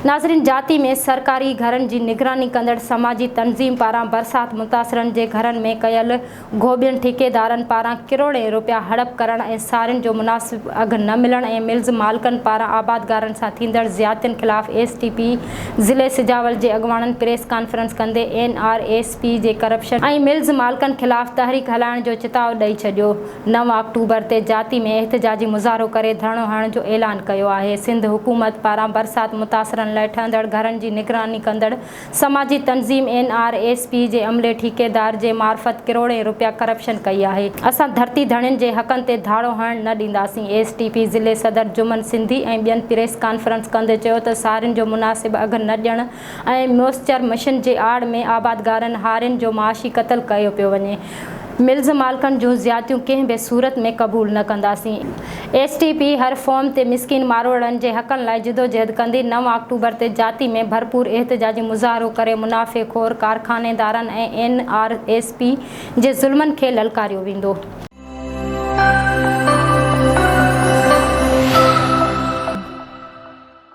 ناظرين جاتي ۾ سرڪاري گهرن جي نگراني ڪندڙ سماجي تنظيم پاران برسات متاثرن جي گهرن ۾ ڪيل گهوٻين ٺيڪيدارن پاران ڪروڙين روپيا هڙپ ڪرڻ ۽ سارين جو مناسب اگهه نه ملڻ ۽ ملز مالڪن پاران آبادگارن سان ٿيندڙ زيادتين خلاف ايس ٽي پي ضلعي سجاول جي اڳواڻن پريس ڪانفرنس ڪندي اين آر ايس پي جي ڪرپشن ۽ ملز مالڪن خلاف تحريڪ هلائڻ جو چتاء ڏئي ڇڏيو. نو آڪٽوبر تي جاتي ۾ احتجاجي مظاهرو ڪري ڌرڻو هڻڻ جو اعلان ڪيو آهي. سنڌ حڪومت پاران برسات متاثرن لاء ٺهندڙ گهرن جي نگراني ڪندڙ سماجي تنظيم اين آر ايس پي جي عملي ٺيڪيدار جي معرفت ڪروڙين روپيا ڪرپشن ڪئي آهي. اسان ڌرتي ڌڻين جي حقن تي ڌاڙو هڻڻ نه ڏينداسين. ايس ٽي پي ضلعي صدر جمن سنڌي ۽ ٻين پريس ڪانفرنس ڪندي چيو ته سارين جو مناسب اگهه نه ڏيڻ ۽ موئسچر مشن جي آڙ ۾ آبادگارن هارين جو معاشي قتل ڪيو پيو وڃي، ملز مالڪن جون زيادتيون ڪنهن به صورت ۾ قبول نه ڪنداسين. ايس ٽي پي هر فورم تي مسڪين ماروئڙن جي حقن لاء جدوجهد ڪندي، نو آڪٽوبر تي جاتي ۾ ڀرپور احتجاجي مظاهرو ڪري منافعي خور ڪارخانيدارن ۽ اين آر ايس پي جي ظلمن کي للڪاريو ويندو.